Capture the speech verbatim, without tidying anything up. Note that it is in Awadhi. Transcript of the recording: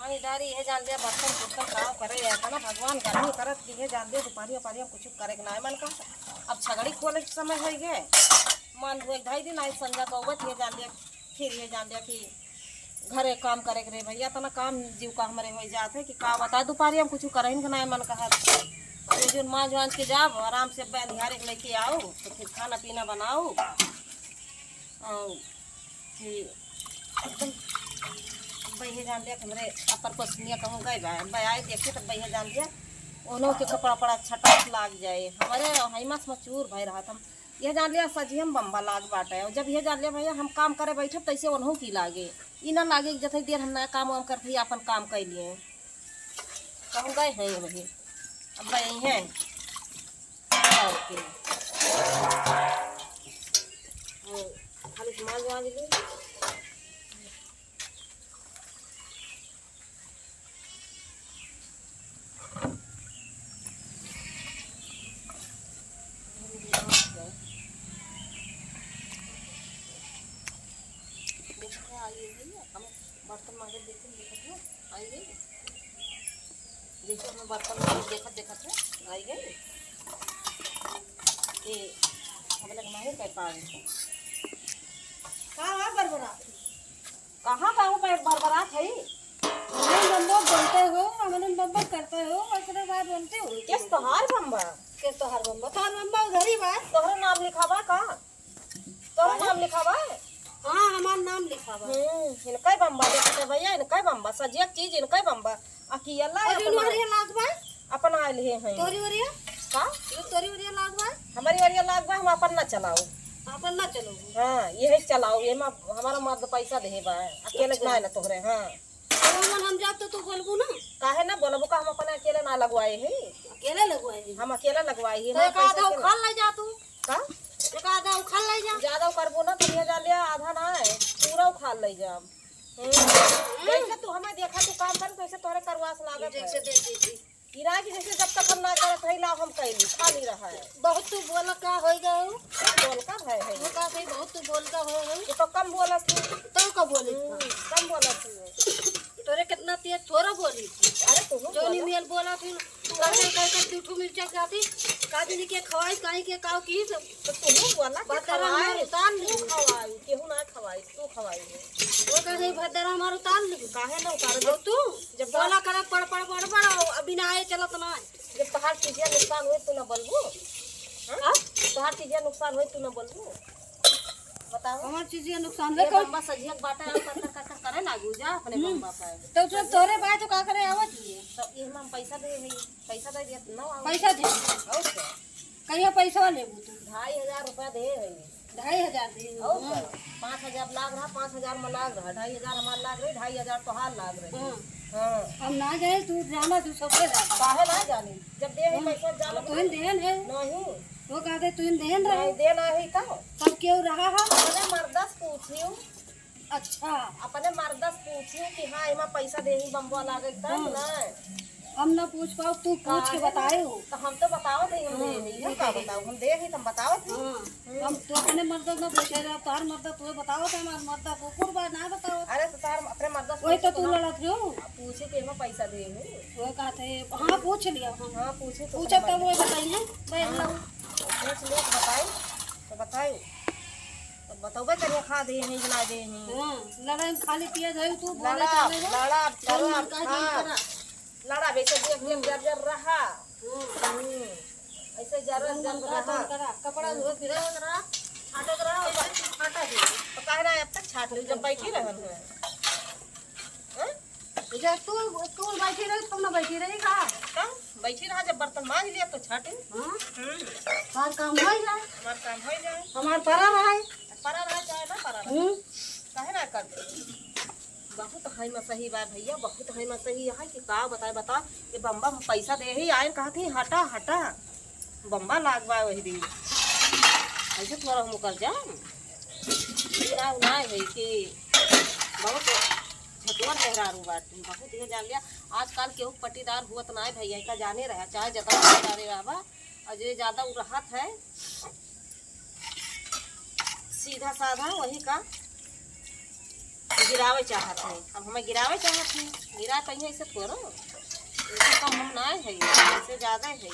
पानी डारी, ये जान लिया, बर्तन कुर्तन साफ करे, ये इतना भगवान गर्मी करत कि ये जान लिया, दुपहरिया, दुपहरिया कुछ करे के ना मन का। अब छगड़ी खोले के समय होइ गए, मन हुए ढाई दिन आए संझा कौबत, ये जान लिया, फिर ये जान लिया कि घरे काम करे के रे भैया, इतना काम जीव का हमरे होइ जात है कि का बताए, दुपहरिया में कुछ करहिन के ना मन कहत। अब ये जो माँज वाँज के जाब, आराम से अब्बे अंधियारे के लेके आओ, तो फिर खाना पीना बनाओ। और कि एकदम बहिए जान लिया कि हमरे अपर पसनिया कहूँ गए बा, अब्बे आए देखे तब बहिए जान लिया, उन्हों के कपड़ा पड़ा छटाक लाग जाए। हमरे हईमा से चूर भय रहत हम, ये जान लिया सजियम बम्बा लाग बाटे। और जब ये जान लिया भैया हम काम करे बैठब तैसे उन्हों की लागे, ई ना लागे कि जतई देर हम नया काम वाम करत ही, अपन काम कर लिए। कहूँ गए हैं ये वही, अब गए हैं। और के। वो खाली मांज वांज ली। देखो, आई गई, हम बर्तन मांजे, देखो, देखो, आई गई। देखो, हम बर्तन मांजे, देखत, देखत है, आई गई। ये, हम लोग नहीं कर पावे। का हुआ बरबरा? कहाँ का ऊपर एक भरभरात है? हमरे बम्बा बोलते हो, हमरे बम्बा करते हो, ओकरे बाद बोलते हो। केस तोहार बम्बा? केस तोहार बम्बा? तोहार बम्बा उधर ही बा। तोहरे नाम लिखा बा का? तोहरे नाम लिखा बा? हाँ, हमार नाम लिखा बा। हम्म, इनका ही बम्बा देखते भैया, इनका ही बम्बा, सजिया चीज इनका ही बम्बा। अकेला और अपना, इनवरिया लाग बा? अपना आइल हे हैं। तोहरी वरिया? का? ये तोहरी वरिया लाग बा? हमारी वरिया लाग बा, हम अपन ना चलाओ। अपन ना चलाओ। हाँ, यही चलाओ, ये मा-, हमारा मर्द पैसा दे बा, अकेले अच्छा। ना, ना तोहरे, हाँ। तो मन हम जाब तो तू बोलबू ना? काहे ना बोलबू का, हम अपने अकेले ना लगवाए ही। अकेले लगवाए ही? हम अकेले लगवाए ही, तो हमारे एक आधा पैसा के उखाड़ ले जा तू। का? एक आधा उखाड़ ले जा। ज्यादा करबो ना तो ये जा लिया, आधा ना है, पूरा उखाड़ ले जा। हम्म। जैसे तू हमें देखा, तू काम कर, तैसे तोहरे करवास लागत है। जैसे दे दीजिए। इराज जैसे जब तक हम ना करत है, लाओ हम कैली, खाली रहा है। बहुत तू बोला का होई गए हो? बोल का भय है? वो का कही, बहुत तू बोल का होए हो? ये तो कम बोलत है। तो का बोले हम्म, का? कम बोलत है। तोरे कितना तेज थोड़ा बोली थी। अरे तू जौनी बोला। मेल बोला थी, तू कैसे कैसे दू ठू मिर्चा खाती, काजी ने के खवाई, काई के काव की सब। तो तू बोला कि भद्दरा खवाई, हमार उतार तू ली। खवाई, केहू ना खवाई, तू खवाई है। वो कहे भद्दरा हमार उतार ली। काहे ना उतार? और तू जब बोला करे पड़ पड़ पड़ पड़, अभी ना आए चलत ना है। जब तोहार चीजिया नुकसान होई, तू ना बोलबू? हाँ? हाँ? तोहार चीजिया नुकसान होई, तू ना बोलबू? बताओ। हमार चीजिया नुकसान ये होई, बम्बा सजिया के बाटा, कर, कर, कर, कर, करे लागू जा अपने हम्म। बम्बा पे। तो जो तोरे बाय तो का करे आवत ही है? तो ये हम पैसा दे है, पैसा दे दिया, ना आओ। पैसा दे। और क्या? कहिया पैसा लेबू तू? ढाई हजार रुपया दे है। ढाई हजार दे। और हाँ। का? पाँच हजार लाग रहा, पाँच हजार में लाग रहा, ढाई हजार हमार लाग रही, ढाई हजार तोहार लाग रही। हाँ। हाँ। हम ना जाए, तू जाना, तू सबसे ज्यादा। काहे ना जानी? जब दे है हाँ। पैसा जाना तो हम देन है। नहीं। वो कहते तू देन रहे। नहीं, देन है का? तब क्यों रहा है? अरे मर्दस पूछियो। अच्छा। अपने मर्दस पूछियो कि हाँ, एमा पैसा देही बम्बा लागे तब हाँ। ना। हम ना पूछ पाओ, तू पूछ के काहे ना? बताए हो। तो हम तो बतावत है, हम हाँ, दे ही, हम का बताओ, हम दे ही, तो हम बतावत है। हाँ, हम्म। हम तो अपने मर्द ना पूछे रहे, तोहार मर्द तो बतावत है, हमार मर्द कुकुर बा, ना बतावत। अरे, तो तार अपने मर्द से वही तो पूछे तू ना। लड़त हो। अब पूछे कि एमा पैसा दे हो। वो कहते हैं, हाँ, पूछ लिया हम। हाँ, पूछे तो पूछब अपने तब मर्द वो से। बताई है, बैठ हाँ। लो। पूछ ले तो बताई, तो बताई। तो बतौबे करिए, खा दे हैं कि ना दे हैं। हाँ, लड़ाई में खाली पिया जाए तू, बोले लड़ा, चाले हो। लड़ा, जो लड़ा, मन का हाँ। जन करा। लड़ा, वैसे देख, देख, जर, जर रहा। हम्म। हम्म। ऐसे जर, जो जर मन का रहा। जन करा। कपड़ा धोत रहा, छाटत रहा, और छाटा दे। तो काहे ना अब तक छाट ली, जब बैठी रहन है। हाँ? जब तू, तू बैठी रही, तू ना बैठी रही का? तो बैठी रहा, जब बर्तन मांज लिया तो छाटे। हाँ? हम्म। हमार काम हो जाए। हमार काम हो जाए। हमार परा रहे। परा रहे चाहे ना परा रहे। हम्म। काहे ना कर दे? बहुत है मसही बा भैया, बहुत है मसही है कि का बताए, बता। ये बम्बा पैसा दे ही आए, कहत ही, "हटा, हटा।" बम्बा लाग बा वही दिन। ऐसे थोड़ा हम कर जा। ना, ना है कि बहुत झटुआ मेहरारू बाटे, बहुत ये जान लिया। आजकल केहू पट्टीदार हुअत ना है भैया, का जाने रहा, चाहे जतना पट्टीदारे रहा बा, और जे ज्यादा उ रहत है, सीधा साधा वही का। गिरावे चाहत है, अब हमें गिरावे चाहत है, गिरा पइहे ऐसे थोड़ो, ऐसे कम हम ना है, ऐसे ज्यादा है।